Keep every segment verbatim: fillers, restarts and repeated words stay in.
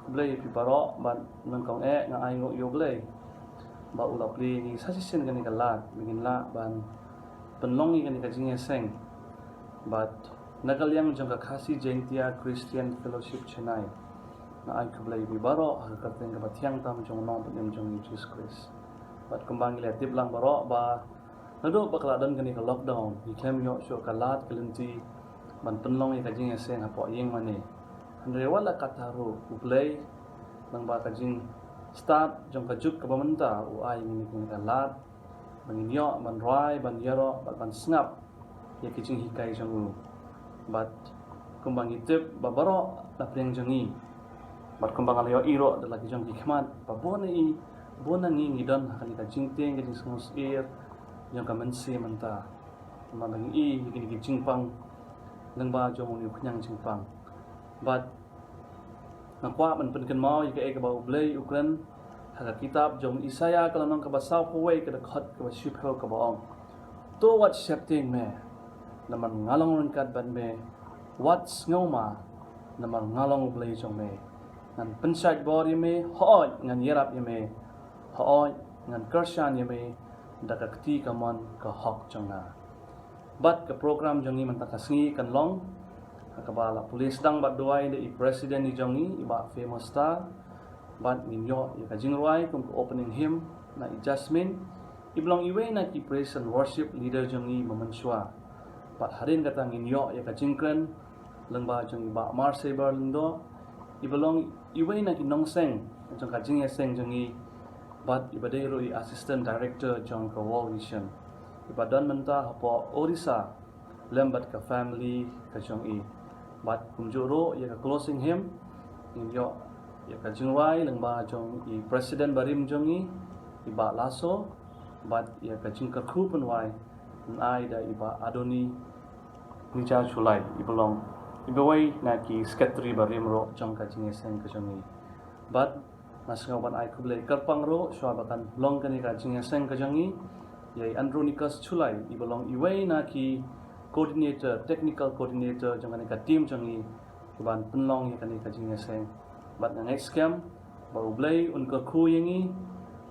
Khublei ïa phi baroh bad nyngkong eh nga ai nguh ïa U Blei ba u la plie ïa ngi sa shisien kane ka lad ba ngin lah ban pynlong ïa kane ka jingïaseng. Bad na ka liang jong ka Khasi Jaintia Christian Fellowship Chennai, nga ai khublei ïa phi baroh ha ka kyrteng kaba thiang tam jong u Nongpynim jong ngi Jisu Khrist. Bad kumba ngi la tip lang baroh ba naduh ba ka la don kane ka lockdown, ngi khlem ïoh shuh ka lad ka lynti ban pynlong ïa ka jingïaseng hapoh ïing mane. Hynrei wat la katta ruh, U Blei, lyngba ka jingstad jong ka juk kaba mynta, u ai ïa ngi kane ka lad ba ngin ïoh ban rwai, ban ïaroh bad ban sngap ïa ki jinghikai jong u. Bad kumba ngi tip ba baroh na pdeng jong ngi, bad kumba nga la ïohi ruh da la ki jong ki khmat, ba bun na i, bun na ngi ngi don ha kane ka jingtieng ka jingsngewsyier jong ka mynsiem mynta. Namar ba ngi i ïa kine ki jingpang lyngba jong une u khñiang jingpang. Bad nga kwah ban pynkynmaw ïa kaei kaba U Blei u kren ha ka kitab jong Isaïah ka lynnong kaba saw kawei ka dkhot kaba shiphew kaba ong, "To wat sheptieng me, namar nga long ryngkat bad me, wat sngewma, namar nga long U Blei jong me. Ngan pynshait bor ïa me, hooid ngan ïarap ïa me, hooid ngan kyrshan ïa me da ka kti kamon ka hok jong nga." Bad ka program jong ngi mynta ka sngi kan long ha kaba la pule sdang bad duwai da i president i jong ngi, i Bah Famous Star. Bad ngin ïoh ïa ka jingrwai kum ka opening hymn na i Jasmine, iba long iwei na ki praise and worship leader jong ngi ba mynshuwa. Bad hadien kata ngin ïoh ïa ka jingkren lyngba jong i Bah Marsaber Lyngdoh, iba long iwei na ki nongseng jong ka jingïaseng jong ngi, bad iba dei ruh i assistant director jong ka World Vision, iba don mynta hapoh Odisha lem bad ka family ka jong i. Bad kumjuh ruh ïa ka closing hymn ngin ïoh ïa ka jingrwai lyngba jong i president barim jong ngi, i Bah Laso, bad ïa ka jingkyrkhu pynwai ngan ai da i Bah Adoni Nija Shullai, iba long iba wei na ki secretary barim ruh jong ka jingïaseng ka jong ngi. Bad nga sngew ban ai khublei kyrpang ruh shuwa ba kan long kane ka jingïaseng ka jong ngi ïa i Andronicus Shullai, iba long iwei na ki coordinator, technical coordinator jong kane ka team jong ngi, iban pynlong ïa kane ka jingïaseng. Bad nga ngeit skhem ba U Blei un kyrkhu ïa ngi,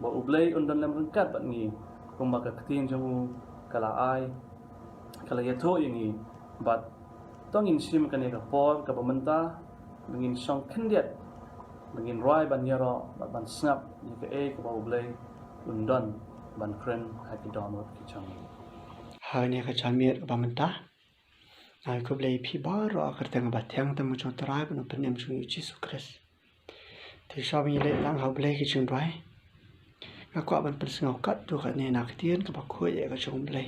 ba U Blei un don lem ryngkat bad ngi, kumba ka ktien jong u ka la ai, ka la ïathuh ïa ngi. Bad to ngin shim kane ka por kaba mynta ba ngin shong khyndiat, ba ngin rwai ban ïaroh bad ban sngap ïa kaei kaba U Blei un don ban kren ha ki dohnud ki jong ngi. Ha kane ka janmiet kaba mynta, nga ai khublei ïa phi baroh ha ka kyrteng kaba thiang tam jong U Trai bad U Nongpynim jong ngi U Jisu Khrist. Te shuwa ba ngin leit lang ha U Blei ka jingduwai, nga kwah ban pynsngew katto katne na ka ktien kaba khuid ïa ka jong U Blei.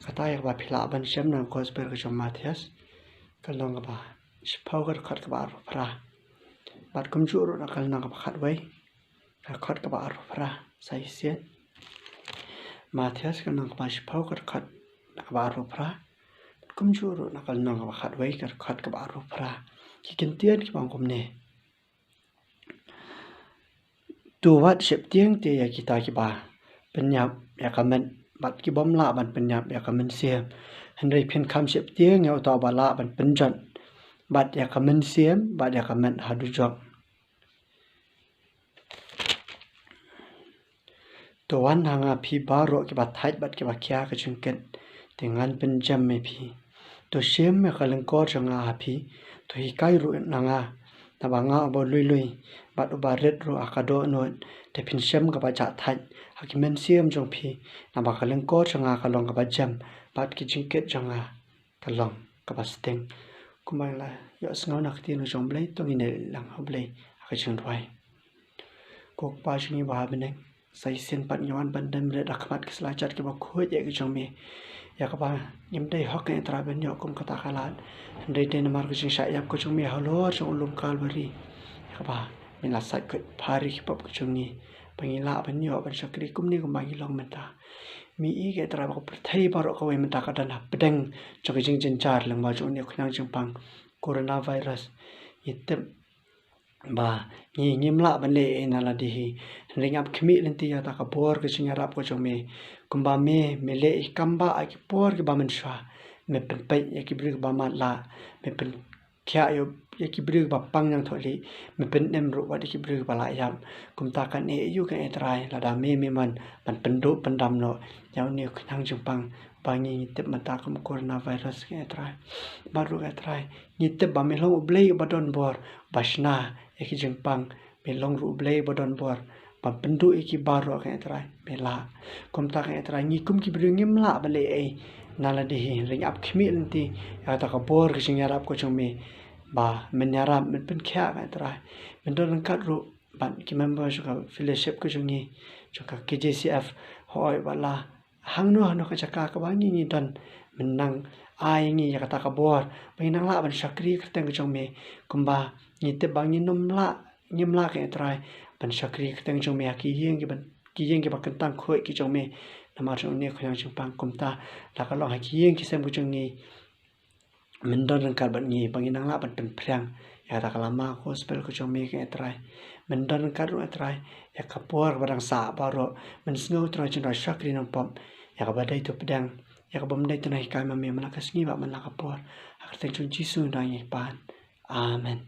Kata ïa kaba phi lah ban shem na ka gospel ka jong u Mathaios, ka lynnong kaba shiphew ka dkhot kaba arphew phra. Bad kumjuh ruh na ka lynnong kaba khatwei, ka dkhot kaba arphew phra sa shisien. Mathaios ka lynnong kaba shiphew ka dkhot kaba arphew phra. Kumjuh ruh na ka lynnong kaba khatwei ka dkhot kaba arphew phra. Ki kyntien kiba ong kumne. To wat sheptieng te ïa kita kiba pynïap ïa ka met, bad ki bym lah ban pynïap ïa ka mynsiem. Hynrei phin kham sheptieng ïa uta uba lah ban pynjot bad ïa ka mynsiem bad ïa ka met ha dujok. To wan ha nga phi baroh kiba thait bad kiba khia ka jingkit, te ngan pynjem ïa phi. To shim ïa ka lyngkor jong nga ha phi, to hikai ruh na nga, naba nga uba lui lui bad uba rit ruh ha ka dohnud. Te phin shem kaba jah thait ha ki mynsiem jong phi, naba ka lyngkor jong nga ka long kaba jem, bad ki jingkit jong nga ka long kaba sting. Kumba la ïohsngew na ka ktien ka jong U Blei, to ngin ïa leit lang ha U Blei ha ka jingduwai. Ko Kpa jong ngi ba ha bneng, sa shisien pat ngi wan ban dang rit ha khmat ka sla jait kaba khuid ïa ka jong me, ïa kaba ngim dei hok, ko Trai, ban ïoh kum kata ka lad. Hynrei dei namar ka jingshah ïap ka jong me halor jong u lum Kalbari, ïa kaba me la sait khuid phari ki pop ka jong ngi, ba ngi lah ban ïoh ban shakri kumne kumba ngi long mynta. Me i, ko Trai, ba ka pyrthei baroh kawei mynta ka don hapdeng jong ka jingjynjar lyngba jong une u khñiang jingpang coronavirus. Ngi tip ba ngi ngim lah ban leh ei ei na lade hi. Hynrei ngi ap khmih lynti ïa kata ka bor ka jingïarap ka jong me. Kumba me, me leh ïa ki kam ba ha ki por kiba mynshuwa, me pynpeit ïa ki briew kiba matlah, me pyn khiah ïa u, ïa ki briew ba pang ñiangthohlieh, me pynim ruh wat ïa ki briew ba la ïap. Kumta kan ïeh ïa u kane Trai, lada me me mon ban pynduh pyndam noh ïa une u kynhang jingpang ba ngi ngi tip mynta kum u coronavirus kane Trai. Bad ruh kane Trai, ngi tip ba me long U Blei uba don bor, ba shna ïa ki jingpang, me long ruh U Blei uba don bor ban pynduh ïa ki baroh kane Trai, me lah. Kumta kane Trai, ngi kum ki briew ngim lah ban leh ei na lade hi, hynrei ngi ap khmih lynti ïa kata ka bor ka jingïarap ka jong me, ba men ïarap, men pynkhiah kane Trai. Men don ryngkat ruh bad ki member jong ka fellowship ka jong ngi, jong ka K J C F, hooid, wat la hangno hangno ka jaka kaba ngi ngi don, men nang ai ngi ïa kata ka bor ba ngin nang lah ban shakri kyrteng ka jong me, kumba ngi tip ba ngin ym lah, ngim lah kane Trai ban shakri kyrteng jong me ha ki ïing kiba, ki ïing kiba kyntang khuid ki jong me. Namar jong une u kynhang jingpang, kumta la ka long ha ki ïing ki sem ka jong ngi, men don ryngkat bad ngi ba ngin nang lah ban pynphriang ïa kata ka lama gospel ka jong me kane Trai. Men don ryngkat ruh kane Trai ïa ka por ba dang sah baroh, men sngew Trai jong ngi shakri nongpop, ïa kaba dei tu pdeng, ïa kaba ym dei tu na hikai ma me man la ka sngi bad man la ka por. Ha ka kyrteng jong Jisu ngi dang ïa pan. Amen.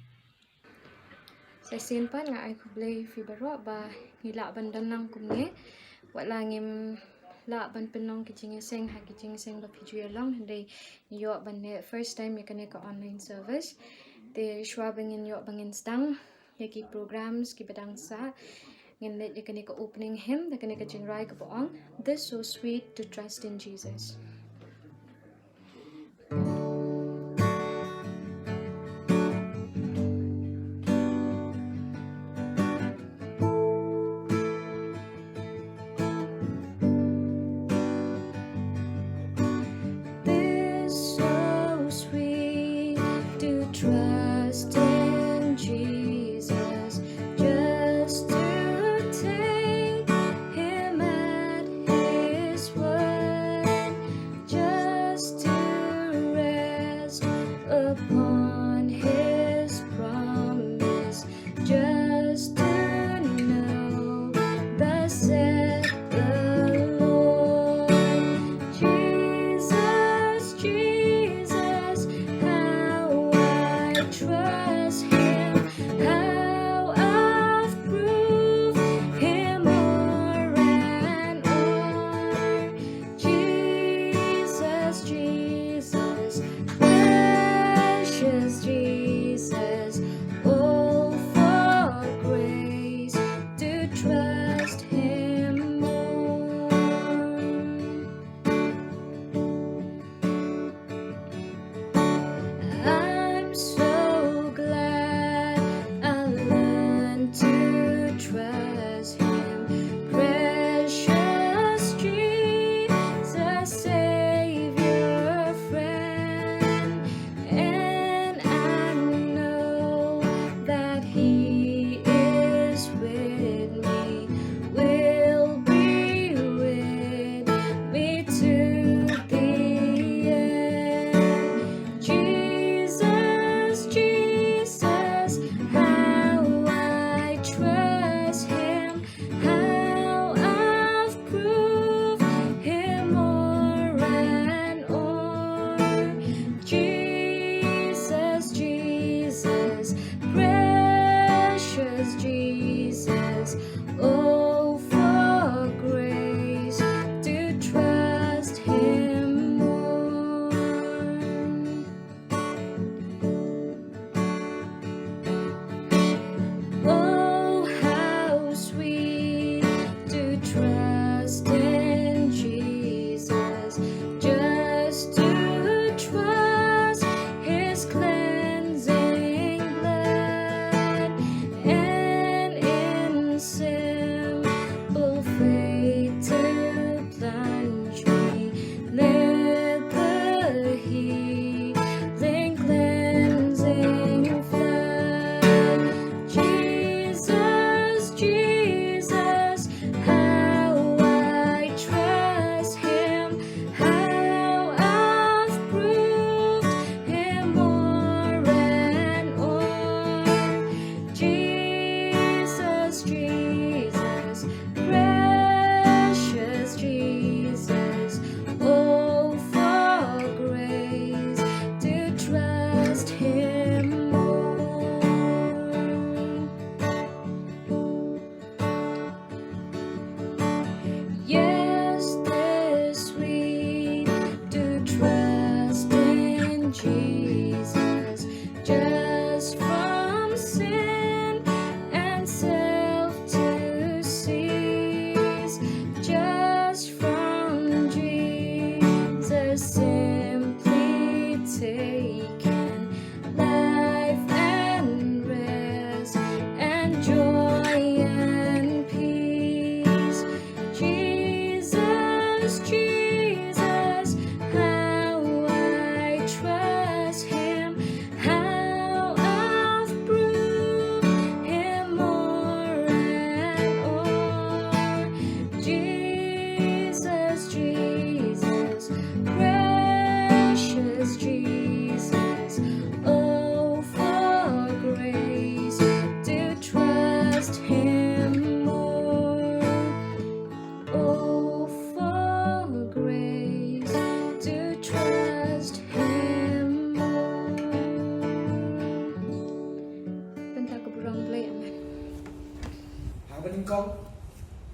Sa shisien pat nga ai khublei ïa phi baroh ba ngi lah ban don lang kumne. Wat la ngim lah ban pynlong ki jingïaseng ha ki jingïaseng ba phi ju ïa long, hynrei ngi ïoh ban leh first time ïa kane ka online service. Te shuwa ba ngin ïoh ban ngin sdang ïa ki programs kiba dang sah, ngin leit ïa kane ka opening hymn da kane ka jingrai kaba ong, This So Sweet to Trust in Jesus. It's so sweet to trust in Jesus, just to take him at his word.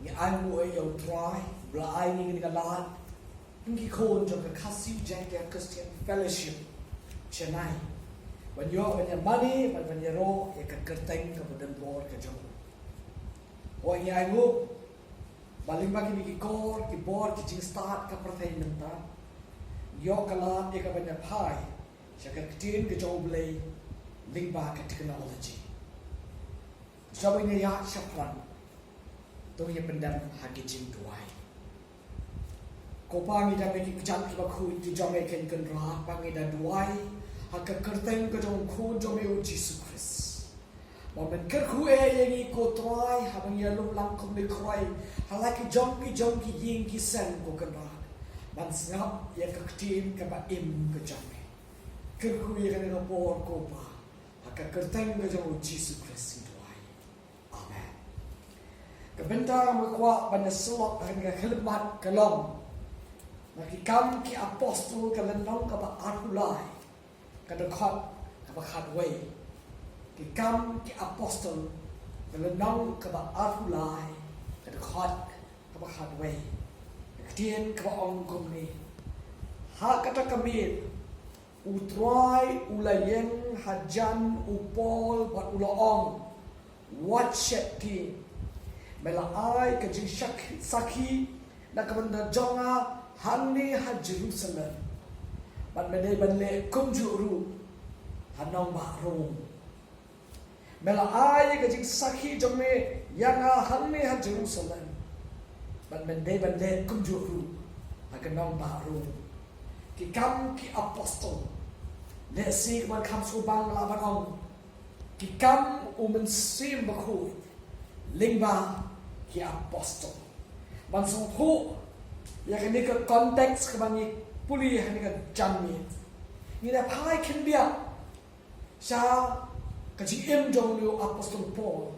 Ngi ainguh ïa U Trai ba u la ai ïa ngi kane ka lad, ngi ki khun jong ka Khasi Jaiñtia Christian Fellowship Chennai, ban ïoh ban ïa mane bad ban ïaroh ïa ka kyrteng kaba donbor ka jong u. Ngi ainguh ba lyngba kine ki kor ki bor ki jingstad ka pyrthei mynta, ngi ïoh ka lad ïa ka ban ïa phai sha ka ktien ka jong U Blei lyngba ka technology. Sha ba ngin ïa shaphrang, to ngin ïa pyndem ha ki jingduwai. Ko Pa, ngi dang ïa ki kjat kiba khuid ki jong me, ko Kynrad, ba ngi da duwai ha ka kyrteng ka jong U Khun jong me U Jisu Khrist, ba men kyrkhu ïa ngi ko Trai, haba ngi ïalum lang kum ki khroi ha la ki jong ki jong ki ïing ki sem ko Kynrad, ban sngap ïa ka ktien kaba im ka jong me. Kyrkhu ïa kane ka por ko Pa, ha ka kyrteng ka jong U Jisu Khrist ngi duwai. Amen. Ka bynta kaba nga kwah ban ïa sylloh ha kane ka khyllipmat ka long na Ki Kam ki Apostol ka lynnong kaba arphew lai, ka dkhot kaba khatwei. Ki Kam ki Apostol ka lynnong kaba arphew lai, ka dkhot kaba khatwei. Ka ktien kaba ong kumne: Ha kata ka miet U Trai u la ïeng hajan u Paul bad u la ong: Wat sheptieng. Me la ai ka jingsakhi, sakhi na ka bynta jong nga hangne ha Jerusalem, bad me dei ban leh kumjuh ruh ha nongbah Rom. Me la ai ka jingsakhi jong me ïa nga hangne ha Jerusalem, bad me dei ban leh kumjuh ruh ha ka nongbah Rom. Ki Kam ki Apostol, lehse kaba kham sngewbang lah ban ong Ki Kam U Mynsiem Bakhuid lyngba ki Apostol. Ban sngewthuh ïa kane ka context kaba ngi pule ha kane ka janmiet, ngin ïa phai khyndiat sha ka jingim jong une u Apostol Paul,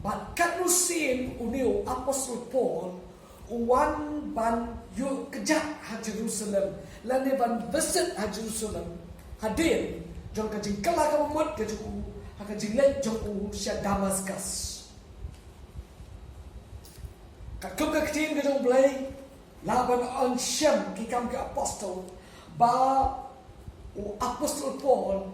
bad katno sien une u Apostol Paul u wan ban ïuh kjat ha Jerusalem, lane ban visit ha Jerusalem, hadien jong ka jingkylla kaba mut ka jong u ha ka jingleit jong u sha Damascus. Katkum ka ktien ka jong U Blei, lah ban ong sha Ki Kam ki Apostol, ba u Apostol Paul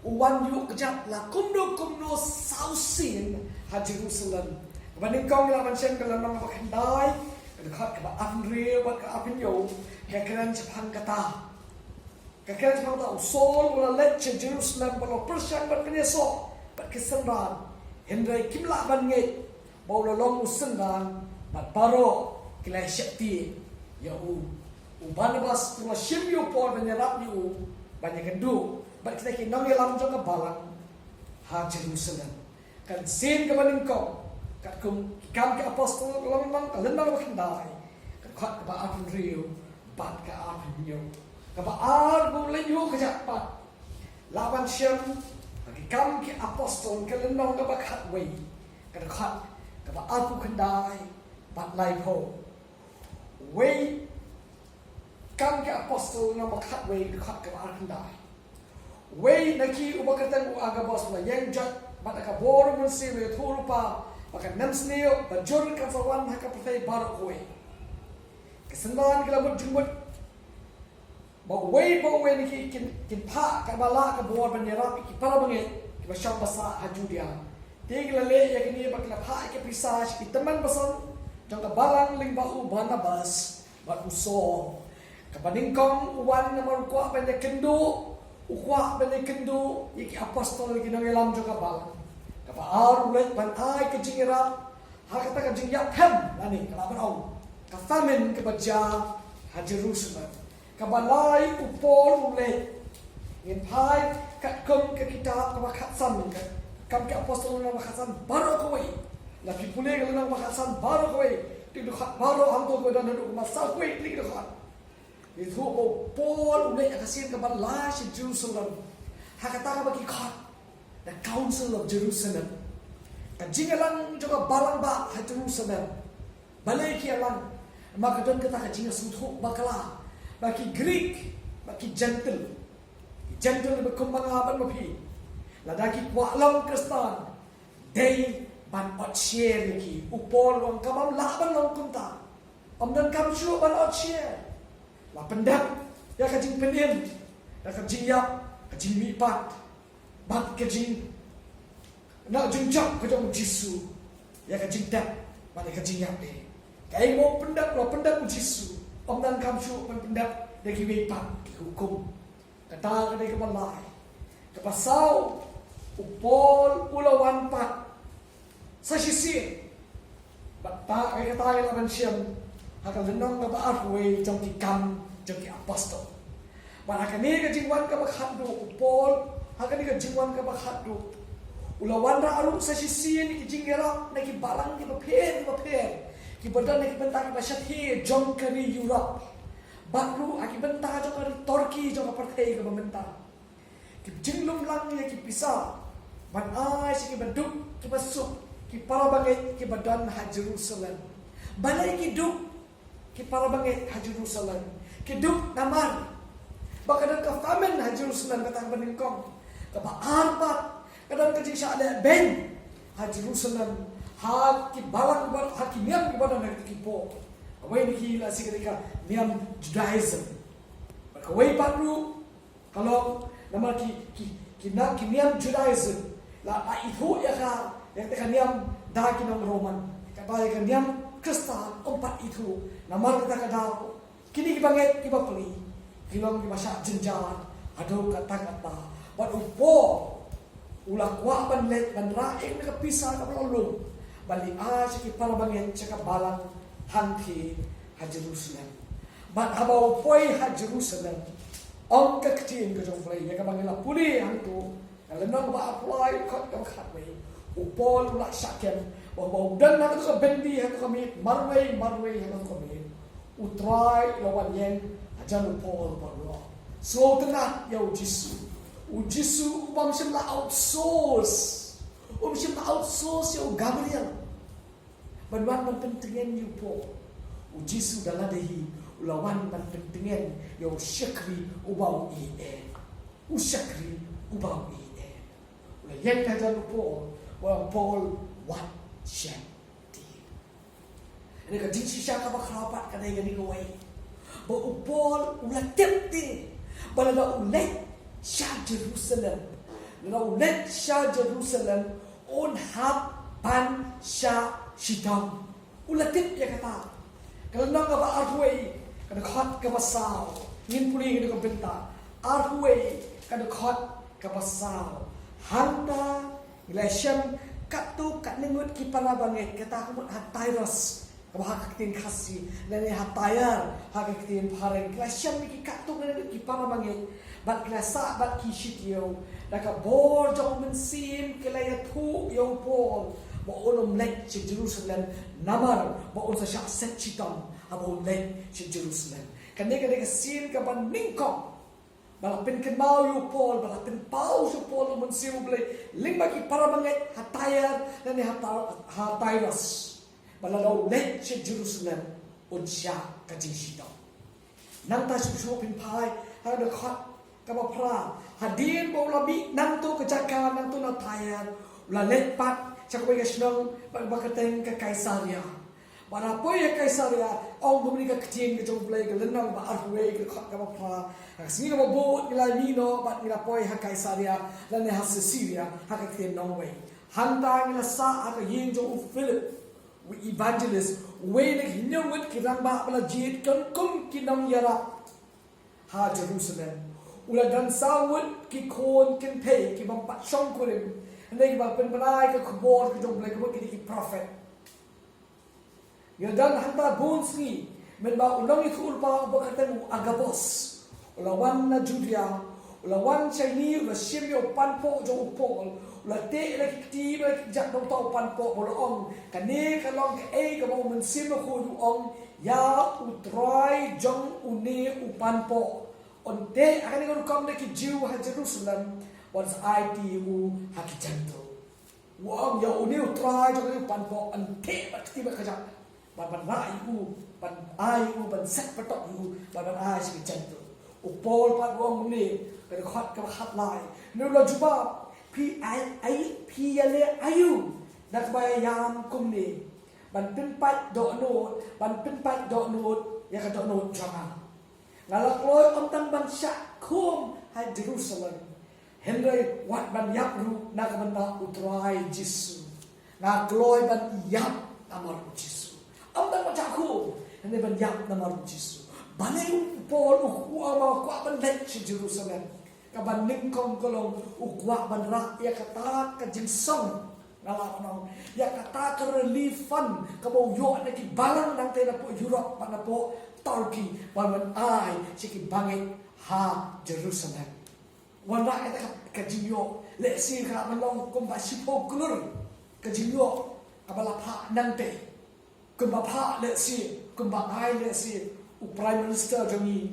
u wan ïuh kjat la kumno kumno saw sien ha Jerusalem. Kaba nyngkong lah ban shem ka lynnong kaba khyndai, ka dkhot kaba arphew hynriew bad ka arphew hynñiew, ka kren shaphang kata. Ka kren shaphang kata: U Saul u la leit sha Jerusalem bad u la pyrshang ban pynïasoh bad ki synran, hynrei kim lah ban ngeit ba u la long u synran, bad baroh ki la sheptieng ïa u. U Barnabas u la shim ïa u Paul ban ïarap ïa u ban ïakynduh bad kita ki nongïalam jong ka balang ha Jerusalem. Ka sien kaba nyngkong, katkum Ki Kam ki Apostol ka lynnong, ka lynnong kaba khyndai, ka dkhot kaba arphew hynriew bad ka arphew hynñiew. Kaba ar, ba u la ïuh kjat pat, lah ban shem ha Ki Kam ki Apostol ka lynnong kaba khatwei, ka dkhot kaba arphew khyndai bad laiphew. Wei, Kam ki Apostol lynnong ba khatwei, dkhot kaba arphew khyndai. Wei na ki uba kyrteng u Agabus u la ïeng jot bad da ka bor u Mynsiem u la ïathuh lypa ba ka nemsniew bajur kan sa wan ha ka pyrthei baroh kawei. Ki synran ki la mut jingmut, ba uwei pa uwei na ki kin, kin phah kaba lah ka bor ban ïarap ïa ki para bangeit kiba shong ba sah ha Judia. Te ki la leh ïa kine bad ki la phah ïa ki pisa sha ki tymmen basan jong ka balang lyngba u Barnabas bad u Saul. Kaba nyngkong u wan namar u kwah ban ïakynduh, u kwah ban ïakynduh ïa ki apostol, ïa ki nongïalam jong ka balang. Kaba ar u leit ban ai ka jingïarap ha kata ka jingïaphem lane ka lah ban ong ka famine kaba jia ha Jerusalem. Kaba lai u Paul u leit. Ngin phai katkum ka kitab kaba khatsan, Ki Kam ki Apostol lynnong ba khatsan baroh kawei. La phi pule ka lynnong ba khatsan baroh kawei, ki dkhot baroh hangto kaba don haduh kaba sawphew wei ki dkhot. Ïathuh ba u Paul u leit ha ka sien kaba lai sha Jerusalem ha kata kaba ki khot the Council of Jerusalem. Ka jingïalang jong ka balang bah ha Jerusalem. Balei ki ïalang? Namar ka don kata ka jingïasngewthuh bakla ba ki Greek bad ki Jentil, ki Jentil ba kum ma nga bad ma phi, lada ki kwah long Khristan, dei ban ot sher ïa ki. U Paul u ong kam lah ban long kumta. Ym donkam shuh ban ot sher. La pyndep ïa ka jingpynim, ïa ka jingïap, ka jingmihpat, bad ka jing, na jingjop ka jong u Jisu ïa ka jingtep bad ïa ka jingïap de. Kaei mo pyndep, la pyndep u Jisu. Ym donkam shuh ban pyndep da kiwei pat ki hukum. Kata ka dei kaba lai. Kaba saw, u Paul u la wan pat sa shisien. Bad ta, kata ka la ban shem ha ka lynnong kaba arphew wei jong ki Kam jong ki Apostol. Bad ha kane ka jingwan kaba khatduh u Paul, ha kane ka jingwan kaba khatduh, u la wanrah ruh sa shisien ki jingïarap na ki balang kiba pher kiba pher, kiba don na ki bynta kiba shathie jong ka ri Europe. Bad ruh ha ki bynta jong ka ri Turkey jong ka pyrthei kaba mynta. Ki jinglum lang ïa ki pisa ban ai sha kiba duk kiba suk, ki para bangeit kiba don ha Jerusalem. Balei ki duk ki para bangeit ha Jerusalem? Ki duk namar ba ka don ka famine ha Jerusalem, kata kaba nyngkong. Kaba ar pat, ka don ka jingshah leh beiñ ha Jerusalem ha ki balang, ha ki niam kiba don ha ki por. Kawei na ki la shi ka niam Judaism. Bad kawei pat ruh ka long namar ki, ki, ki na, ki niam Judaism la, la ithuh ïa ka, ïa ka niam da ki nong Roman. Kata ïa ka niam Khristan ym pat ithuh. Namar kata ka daw kine ki bangeit kiba pli ki long kiba shah jynjar haduh katta katta. Bad u Paul u la kwah ban leit ban rah ïa ka pisa kaba la lum ban leit ai sha ki para bangeit sha ka balang hangtei ha Jerusalem. Bad haba u poi ha Jerusalem, ong ka ktien ka jong U Blei ïa kaba ngi la pule hangto, ka lynnong ba arphew lai, dkhot kaba khatwei, u Paul u la shah kem ba haba u don ha kato ka byndi, ha kato ka miet, marwei marwei ha kato ka miet, U Trai u la wan ïeng hajan u Paul bad u ong, sngewtynnat ïa u Jisu. U Jisu u bym shym la outsource, u bym shym la outsource ïa u Gabriel ban wan ban pyntngen ïa u Paul. U Jisu da lade hi u la wan ban pyntngen ïa u shakri uba u ïeit. U shakri uba u ïeit. U la ïeng hajan u Paul, u ong, Paul, wat sheptieng. Kane ka jingshisha kaba khraw pat ka dei kane kawei, ba u Paul u la tip te ba lada u leit sha Jerusalem, lada u leit sha Jerusalem, un hap ban shah shitom. U la tip ïa kata. Ka lynnong kaba arphew wei, ka dkhot kaba saw. Ngin pule ïa kane ka bynta. Arphew wei, ka dkhot kaba saw. Hangta ngi la shem katto katne ngut ki para bangeit, kata ka mut ha Tiros, kaba ha ka ktien Khasi, lane ha Tyre ha ka ktien phareng. Ngi la shem ïa ki katto katne ngut ki para bangeit. Bad ki la sah bad ki shitiew. Da ka bor jong u Mynsiem ki la ïathuh ïa u Paul ba un ym leit sha Jerusalem, namar ba un sa shah set shitom haba un leit sha Jerusalem. Kane ka dei ka sien kaba nyngkong ba la pynkynmaw ïa u Paul, ba la pynpaw sha u Paul u Mynsiem U Blei lyngba ki para bangeit ha Tyre lane ha Ty-, ha Tiros, ba lada u leit sha Jerusalem un shah ka jingshitom. Nangta shuh shuh phin phai ha ka dkhot kaba phra, hadien ba u la mih nangto ka jaka, nangto na Tyre, u la leit pat sha kawei ka shnong ba, ba kyrteng ka Kaisaria. Bad ha poi ha Kaisaria, ong kumne ka ktien ka jong U Blei, ka lynnong ba arphew wei, ka dkhot kaba phra, ha ka sngi kaba bud ngi la mih noh bad ngi la poi ha Kaisaria lane ha Caesarea ha ka ktien nongwei. Hangta ngi la sah ha ka ïing jong u Philip, u evangelist, uwei na ki hynñiew ngut ki rangbah ba la jied kum, kum ki nongïarap ha Jerusalem. U la don saw ngut ki khun kynthei ki bym pat shongkurim, hynrei ki ba pynbna ïa ka khubor ka jong U Blei, ka mut ki dei ki prophet. Ngi la don hangta bun sngi, mynba u nongïathuhlypa uba kyrteng u Agabus u la wan na Judea, u la wan shane, u la shim ïa u panpoh jong u Paul, u la teh ïa la ki kti bad la ki kjat na uta u panpoh, bad u la ong, kane ka long kaei kaba u Mynsiem Bakhuid u ong ïa U Trai jong une u panpoh, un teh ha kane ka rukom da ki Jiw ha Jerusalem, bad sa aiti ïa u ha ki Jentil. U ong ïa une U Trai jong kane u panpoh, yn teh bad kti bad kjat, bad ban rah ïa u, ban ai ïa u, ban set patok ïa u, bad ban ai sha ki Jentil. U Paul pat u ong kumne, ka dkhot kaba khatlai, une u la jubab, phi ai, ai, phi ïaleh aïu Na kaba ïam kumne, ban pynpait dohnud, ban pynpait dohnud ïa ka dohnud jong nga. Nga la kloi ym tang ban shah khum ha Jerusalem, hynrei wat ban ïap ruh na ka bynta U Trai Jisu. Nga kloi ban ïap namar U Jisu. Ym tang ban shah khum, hynrei ban ïap namar U Jisu. Balei u Paul u kwah, ma u kwah ban leit sha Jerusalem? Kaba nyngkong ka long u kwah ban rah ïa kata ka jingsong. Nga la ong, ïa kata ka relief fund kaba u ïoh na ki balang nangta napoh Europe bad napoh Turkey, ban wan ai sha ki bangeit ha Jerusalem. Wanrah ïa kata ka, ka jingïoh, lehse ka ban long kumba shiphew klur ka jingïoh kaba la phah nangta. Kumba phah lehse, kumba ai lehse u Prime Minister jong ngi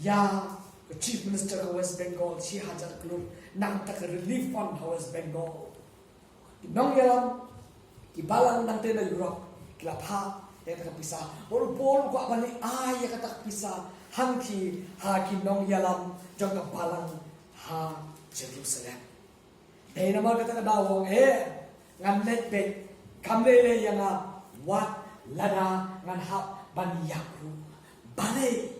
ïa ka Chief Minister ka West Bengal shi hajar klur, nangta ka relief fund ha West Bengal. Ki nongïalam, ki balang nangta na Europe, ki la phah ïa kata ka pisa. Bad u Paul u kwah ban ai ïa kata ka pisa hangta ha ki nongïalam jong ka balang ha Jerusalem. Dei namar kata ka daw u ong, eh, ngan leit beit, kam lei lei ïa nga, wat lada ngan hap ban ïap ruh. Balei?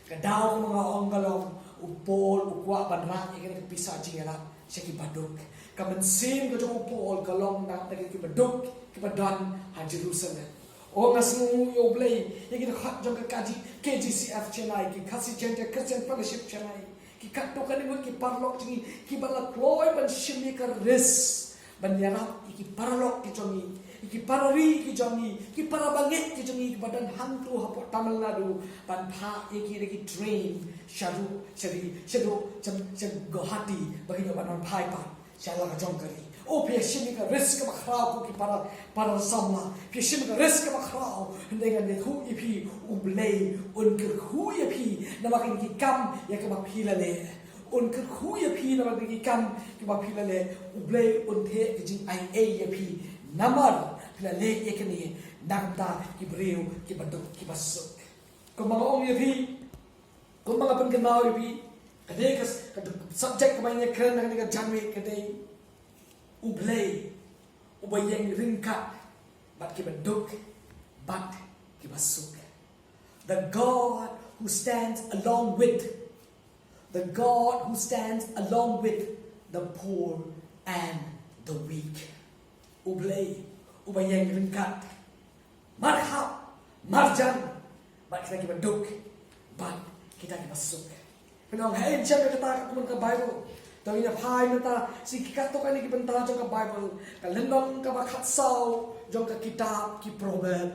Ka daw kaba nga ong ka long, u Paul u kwah ban rah ïa kata ka pisa jingïarap sha ki baduk. Ka mynsiem ka jong u Paul ka long na kata ki baduk kiba don ha Jerusalem. O nga sngewnguh ïa U Blei ïa ki dkhot jong ka K G, K G C F Chennai, ki Khasi Jaintia Christian Fellowship Chennai, ki katto katne ngut ki paralok jong ngi kiba la kloi ban shim ïa ka risk ban ïarap ïa ki paralok ki jong ngi, ïa ki para ri ki jong ngi, ki para bangeit ki jong ngi kiba don hangto hapoh Tamil Nadu, ban phah ïa ki da ki train shaduh, shaduh, shaduh, sha, sha Guwahati ba kin ïoh ban wan phai pat sha la ka jong ka ri. O phi ïa shim ïa ka risk kaba khraw ko ki para, para samla. Phi ïa shim ïa ka risk kaba khraw. Hynrei ngan ïathuh ïa phi, U Blei un kyrkhu ïa phi namar kine ki kam ïa kaba phi la leh. Un kyrkhu ïa phi namar kine ki kam kiba phi la leh. U Blei un theh ka jingaiei ïa phi namar phi la leh ïa kine na ka bynta ki briew kiba duk kiba suk. Kumba nga ong ïa phi, kumba nga pynkynmaw ïa phi, ka dei ka, ka subject kaba ngin ïakren ha kane ka janmiet ka dei U Blei uba ïeng ryngkat bad kiba duk bad kiba suk. The God who stands along with, the God who stands along with the poor and the weak. U Blei uba ïeng ryngkat markhap marjan bad kita kiba duk bad kita kiba suk. Pynban ha, eh, jong kata ka kumne ka Bible, to ïa phai mynta sha ki katto katne ki bynta jong ka Bible. Ka lynnong kaba khatsaw jong ka kitab ki Proverb.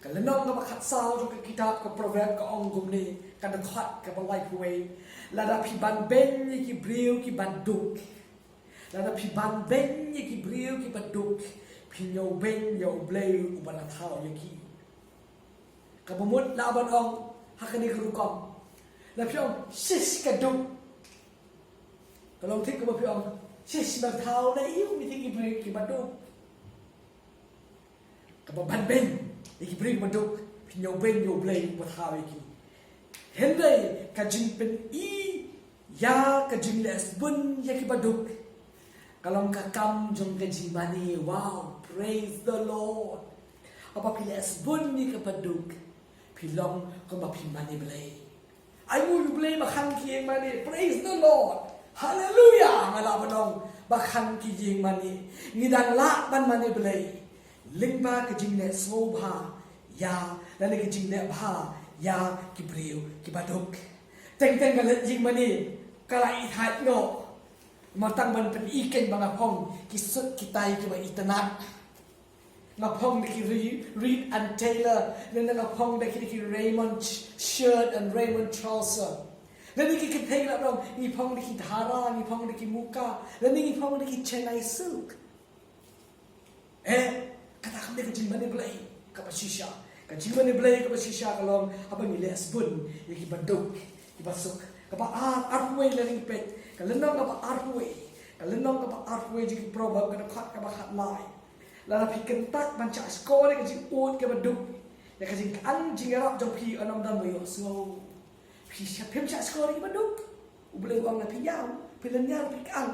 Ka lynnong kaba khatsaw jong ka kitab ka Proverb ka ong kumne, ka dkhot kaba laiphew wei: Lada phi ban beiñ ïa ki briew kiba duk, lada phi ban beiñ ïa ki briew kiba duk, phi ñiewbeiñ ïa U Blei uba la thaw ïa ki. Kaba mut lah ban ong ha kane ka rukom, lada phi ong, "Shish, ka duk," ka long thik kaba phi ong, "Shish, ba thaw na ïa u mih ïa ki briew kiba duk." Kaba ban beiñ ïa ki briew kiba duk, phi ñiewbeiñ ïa U Blei uba thaw ïa ki. Hynrei ka jingpyni ïa ka jingleh sbun ïa kiba duk ka long ka kam jong ka jingmane. Wow, praise the Lord. Haba phi leh sbun ïa kiba duk, phi long kumba phi mane Blei. Ai nguh ïa U Blei ba khang ki ïing mane. Praise the Lord. Hallelujah. Nga lah ban ong ba khang ki ïing mane. Ngi dang lah ban mane Blei lyngba ka jingleh sngewbha ïa, lane ka jingleh bha ïa ki briew kiba duk. Teng teng ka leit ïing mane ka la i thait noh. Namar tang ban pyni keiñ ba nga phong ki suit ki tie kiba itynnat. Nga phong da ki Re-, Reed and Taylor, lane nga phong da ki, da ki Raymond sh-, shirt and Raymond trouser. Lane ki kynthei lah ban ong, ngi phong da ki Dhara, ngi phong da ki Muka, lane ngi phong da ki Chennai silk. Eh, kata kam dei ka jingmane Blei kaba shisha. Ka jingmane Blei kaba shisha ka long haba ngi leh sbun ïa kiba duk, kiba suk. Kaba ar, arphew wei lane ngi peit. Ka lynnong kaba arphew wei. Ka lynnong kaba arphew wei jong ki Proverb, ka dkhot kaba khatlai. Lada phi kyntait ban shah shkor ïa ka jingud kaba duk, ïa ka jingkhang jingïarap jong phi yn ym don ba ïohsngew. Phi shah, phim shah shkor ïa kiba duk. U Blei u ong lada phi ïam, phi lynñiar, phi khang,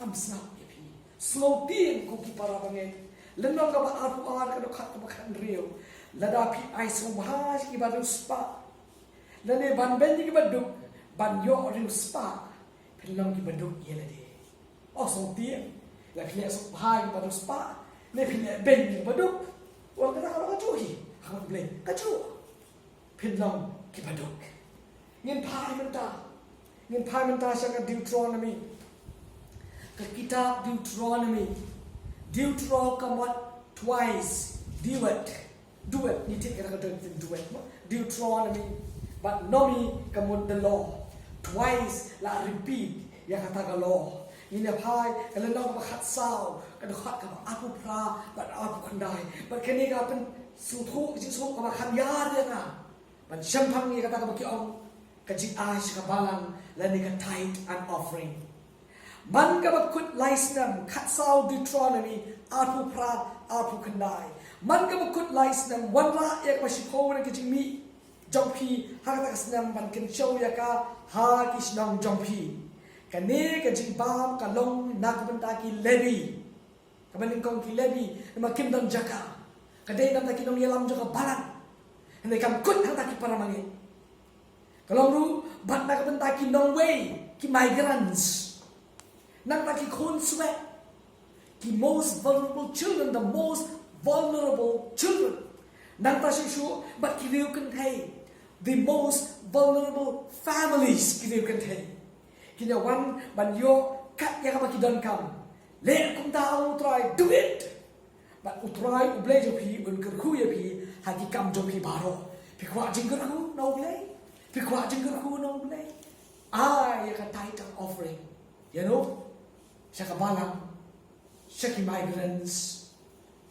ym sngap ïa phi. Sngewthuh ko ki para bangeit. Lynnong kaba arphew ar ka dkhot kaba khathynriew. Lada phi ai sngewbha ïa kiba riewspah, lane ban beiñ ïa kiba duk, ban ïoh riewspah, phin long kiba duk ïa lade. Oh, sngewthuh. Lada phi leh sngewbha ïa kiba riewspah, ne phi leh beiñ ïa kiba duk, wat kata ka long kajuh hi ha U Blei, kajuh. Phin long kiba duk. Ngin phai mynta. Ngin phai mynta sha ka Deuteronomy. Ka kitab Deuteronomy. Deutero ka mut twice. Duet. Duet. Ngi tip ka duet, duet. Deuteronomy. Bad nomy ka mut the law. Twice, la repeat ïa kata ka law. Ngin ïa phai, ka lynnong kaba khatsaw, ka dkhot kaba arphew phra bad arphew khyndai. Bad kane ka pynsngewthuh, ka jingsngewthuh kaba kham ïar ïa nga ban shemphang ïa kata kaba ki ong ka jingai sha ka balang lane ka tithe and offering. Man kaba kut lai snem, khatsaw Deuteronomy, arphew phra, arphew khyndai. Man kaba kut lai snem, wanrah ïa kaba shiphew na ka jingmih jong phi ha kata ka snem ban kynshew ïa ka ha ki shnong jong phi. Kane ka jingbam ka long na ka bynta ki Levi. Kaba nyngkong ki Levi, namar kim don jaka. Ka dei na ka bynta ki nongïalam jong ka balang. Hynrei kam kut na ka bynta ki para bangeit. Ka long ruh bad na ka bynta ki nongwei, ki migrants. Na ka bynta ki khun swet. Ki most vulnerable children, the most vulnerable children. Nangta shuh shuh bad ki riew kynthei, the most vulnerable families, ki riew kynthei. Kin ïa wan ban ïoh kat ïa kaba ki donkam. Leh kumta, ong U Trai, do it. Bad U Trai U Blei jong phi un kyrkhu ïa phi ha ki kam jong phi baroh. Phi kwah jingkyrkhu na U Blei? Phi kwah jingkyrkhu na U Blei? Ai ïa ka tithe and offering, you know, sha ka balang, sha ki migrants,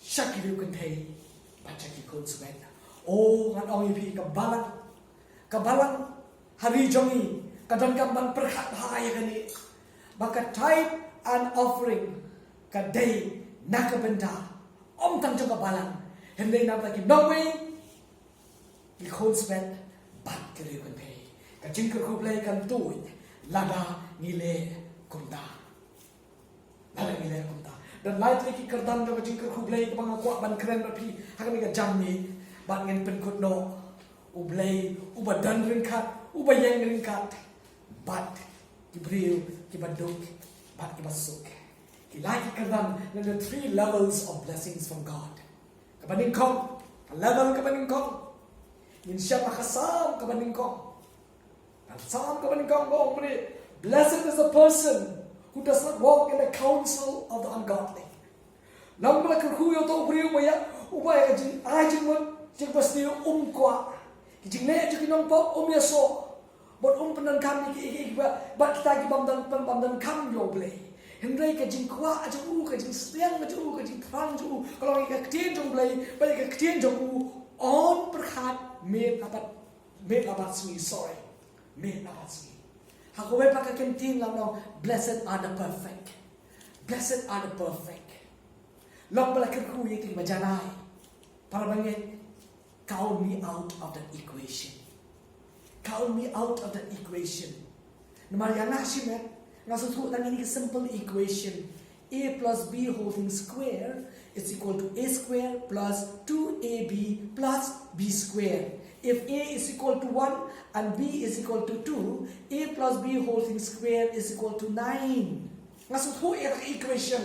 sha ki riew kynthei, bad sha ki khun swet. Oh, ngan ong ïa phi, ka balang, ka balang ha ri jong ngi ka donkam ban pyrkhat bha ïa kane, ba ka tithe and offering ka dei na ka bynta ym tang jong ka balang, hynrei na ka bynta ki nongwei, ki khun swet bad ki riew kynthei. Ka jingkyrkhu Blei kan tuid lada ngi leh kumta. Lada ngi leh kumta. Don lai tylli ki kyrdan jong ka jingkyrkhu Blei kaba nga kwah ban kren bad phi ha kane ka janmiet. Bad ngin pynkut noh. U Blei uba don ryngkat, uba ïeng ryngkat bad ki briew kiba duk bad kiba suk. Ki lai ki kyrdan, the three levels of blessings from God. Kaba nyngkong, ka level kaba nyngkong. Ngin shem ha ka Salm kaba nyngkong. Ka Salm kaba nyngkong ka ong mynne, "Blessed is the person who does not walk in the counsel of the ungodly." Long ba la kyrkhu ïa uto u briew uba ïa, uba ïa ka jingai jingmut jong kiba sniew um kwah. Ki jingleh jong ki nongpop um ïasoh. Bad um pyndonkam ïa ki, ïa ki, ïa ki, bad kita ki bym don, bym, bym donkam ïa U Blei. Hynrei ka jingkwah jong u, ka jingsliang jong u, ka jingthrang jong u ka long ïa ka ktien jong U Blei, bad ïa ka ktien jong u yn pyrkhat miet la bad, miet la bad sngi, sorry. Miet la bad sngi. Ha kawei pat ka kyntien la ong, "Blessed are the perfect." Blessed are the perfect. Long ba la kyrkhu ïa ki ba janai. Para bangeit, count me out of that equation. Count me out of that equation. Namar ïa nga shimet, nga sngewthuh tang ïa kane ka simple equation. A plus B whole thing square is equal to A square plus two A B plus B square. If A is equal to one and B is equal to two, A plus B whole thing square is equal to nine. Nga sngewthuh ïa ka equation.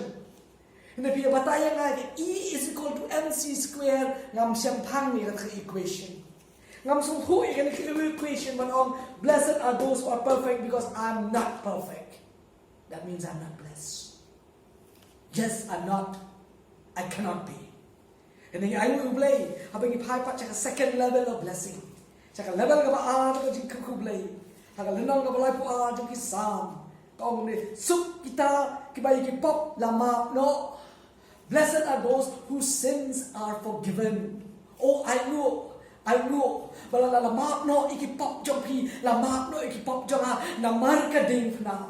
Hynrei phi batai ïa nga, E is equal to M C square, ngam shemphang ïa ka equation. Ngam sngewthuh ïa ka equation ban ong, "Blessed are those who are perfect," because I'm not perfect. That means I'm not blessed. Yes, I'm not. I cannot be. Hynrei ai nguh ïa U Blei haba ngi phai pat sha ka second level of blessing. Sha ka level kaba ar ka jingkyrkhu Blei. Ha ka lynnong kaba laiphew ar jong ki Salm ka ong ne, "Suk kita kiba ïa ki pop la map noh." Blessed are those whose sins are forgiven. Oh, ai nguh, ai nguh ba la, la map noh ïa ki pop jong phi, la map noh ïa ki pop jong nga namar ka diengphna.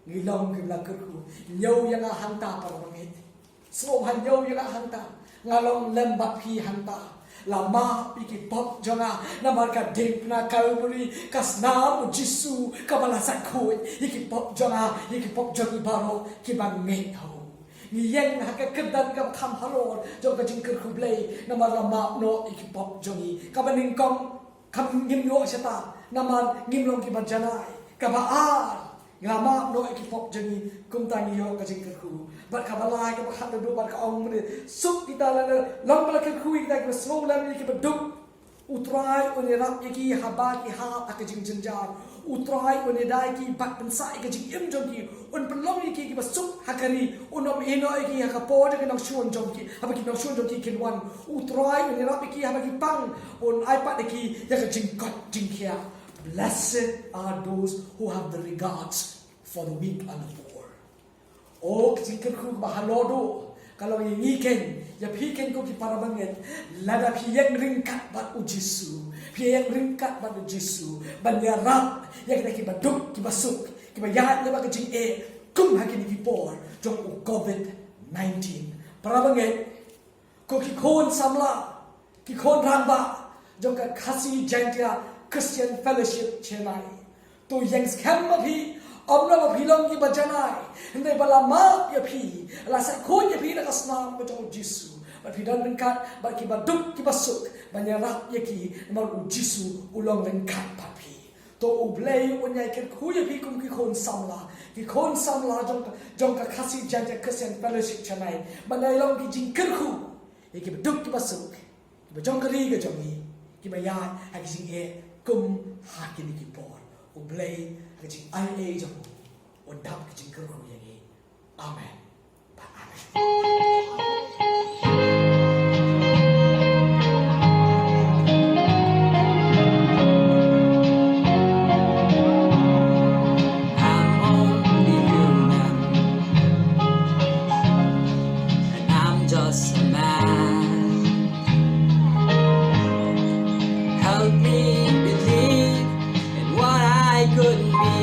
Ngi long kiba la kyrkhu. Ñiew ïa nga hangta, para bangeit. Sngewbha ñiew ïa nga hangta. Nga long lem bad phi hangta. La map ïa ki pop jong nga namar ka diengphna Kalbari, ka snam u Jisu kaba la sakhot ïa ki pop jong nga, ïa ki pop jong ngi baroh kiba ngeit ha u. Ngi ïeng ha ka kyrdan kaba kham halor jong ka jingkyrkhu Blei, namar la map noh ïa ki pop jong ngi. Kaba nyngkong, kham ngim ïoh shata namar ngim long kiba janai. Kaba ar, la map noh ïa ki pop jong ngi, kumta ngi ïoh ka jingkyrkhu. Bad kaba lai, kaba khatduh, bad ka ong mynne, suk kita lada long ba la kyrkhu ïa kita kiba sngewlem, ïa kiba duk. U Trai un ïarap ïa ki haba ki hap ha ka jingjynjar. U Trai un ïada ïa ki bad pynsah ïa ka jingim jong ki. Un pynlong ïa ki kiba suk ha ka ri. Un ym ïehnoh ïa ki ha ka por jong ki nongshun jong ki, haba ki nongshun jong ki kin wan. U Trai un ïarap ïa ki haba ki pang. Un ai pat ïa ki ïa ka jingkoit jingkhiah. Blessed are those who have the regards for the weak and the poor. O, ka jingkyrkhu kaba halor duh ka long ïa ngi keiñ, ïa phi keiñ ko ki para bangeit. Lada phi ïeng ryngkat bad U Jisu, phi ïeng ryngkat bad U Jisu ban ïarap ïa kita kiba duk, kiba suk, kiba ïaid lyngba ka jingeh kum ha kine ki por jong u Covid nineteen. Para bangeit, ko ki khun samla, ki khun rangbah jong ka Khasi Jaintia Christian Fellowship Chennai, to ïeng skhem ma phi, ym long ba phi long kiba janai, hynrei ba la map ïa phi, la sait khuid ïa phi na ka snam ka jong U Jisu, bad phi don ryngkat bad kiba duk kiba suk ban ïarap ïa ki, namar U Jisu u long ryngkat bad phi. To U Blei un ïai kyrkhu ïa phi kum ki khun samla, ki khun samla jong ka, jong ka Khasi Jaintia Christian Fellowship Chennai ban ïai long ki jingkyrkhu ïa kiba duk kiba suk, kiba jong ka ri ka jong ngi, kiba ïaid ha ki jingeh kum ha kine ki por. U Blei ha ka jingaiei jong u un dap ka jingkyrkhu ïa ngi. Amen. Amen. I'm only human, and I'm just a man. Help me believe in what I couldn't be,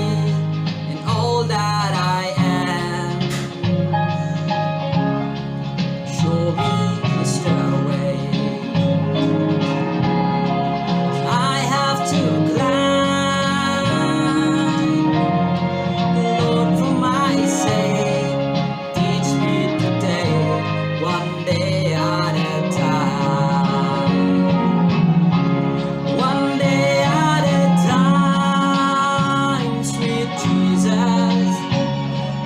in all that I am. Show me the stairway I have to climb. Lord, for my sake, teach me today, one day at a time. One day at a time, sweet Jesus.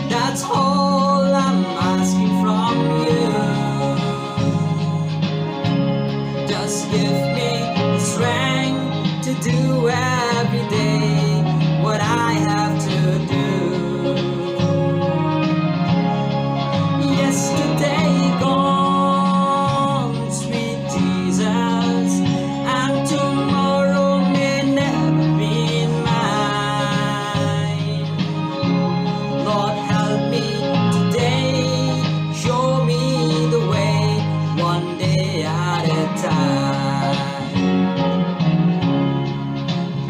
That's all I'm asking from you. Just give me the strength to do every day what I have to do. Yesterday gone, sweet Jesus, and tomorrow may never be mine. Lord, help me today, show me the way, one day at a time.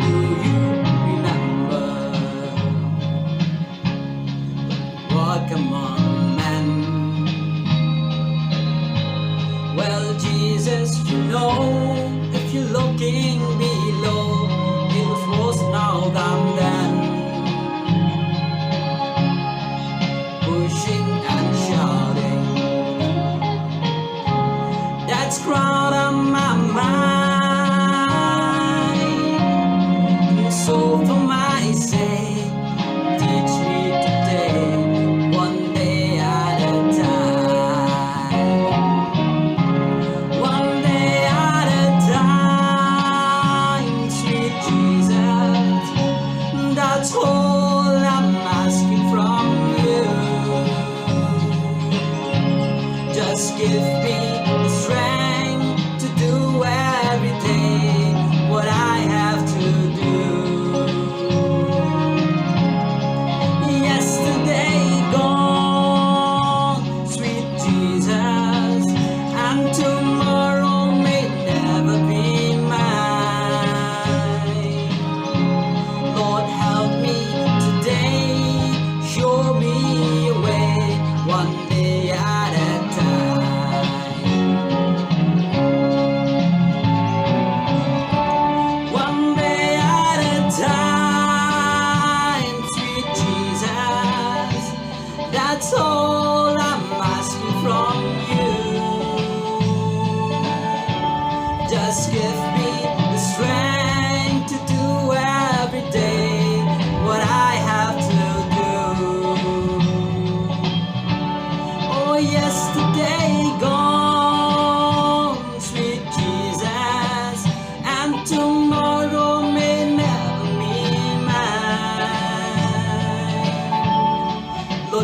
Do you remember? Walk among men. Well, Jesus, you know, if you're looking below, it was worse now than then. Pushing and shouting, that's crowd on my mind. So for my sake, teach me today, one day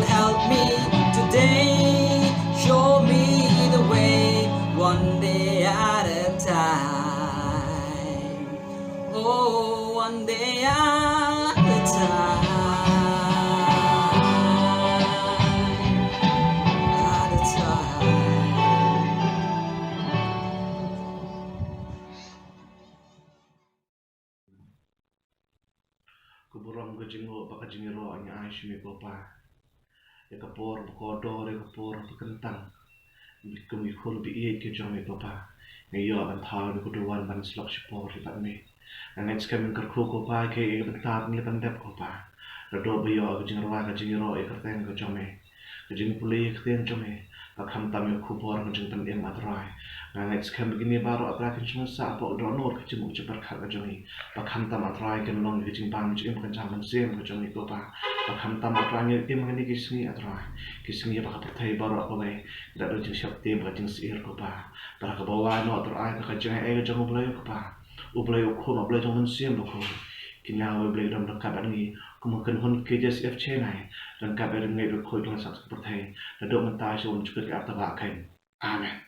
Help me today, show me the way, one day at a time. Oh, one day at a time. At a time. Ka burom, ka jingnguh bad ka jingïaroh ngi ai sha me ko Pa. Ïa ka por ba kordor, ïa ka por ba kyntang, kum ki khun ba ïeit ki jong me ko Pa, ngi ïoh ban thaw ïa ka duwan ban slok shipor ïa bad me. Nga ngeit skhem ïa ka kyrkhu ko Pa, ïa ka bynta ngi ban dep ko Pa. Naduh ba ïoh ka jingrwai, ka jingïaroh ïa ka kyrteng ka jong me, ka jingpule ïa ka kyrteng jong me, ba khamtam ïa ka khubor ka jingpynim A Trai. Nga ngeit skhem ba kine baroh A Trai kin sngewsih hapoh ka dohnud ka jingmut jingpyrkhat ka jong ngi. Ba khamtam A Trai kin long ka jingbam jingim ka jingmynsiem ka jong ngi ko Pa. Ba khamtam A Trai ngin im ha kine ki sngi A Trai, ki sngi ba ka pyrthei baroh kawei ka da don jingsheptieng bad ka jingsyier ko Pa. Bad ha kaba wai noh Trai, ka jingaiei ka jong U Blei ko Pa, U Blei U Khun, U Blei jong U Mynsiem Bakhuid, kin ïa wei Blei ka dang ryngkat bad ngi kum ka kynhun K J C F Chennai, ryngkat bad ngi ruh ko jong sa ka pyrthei, naduh mynta sha u ban jukut ki artaba keiñ. Amen.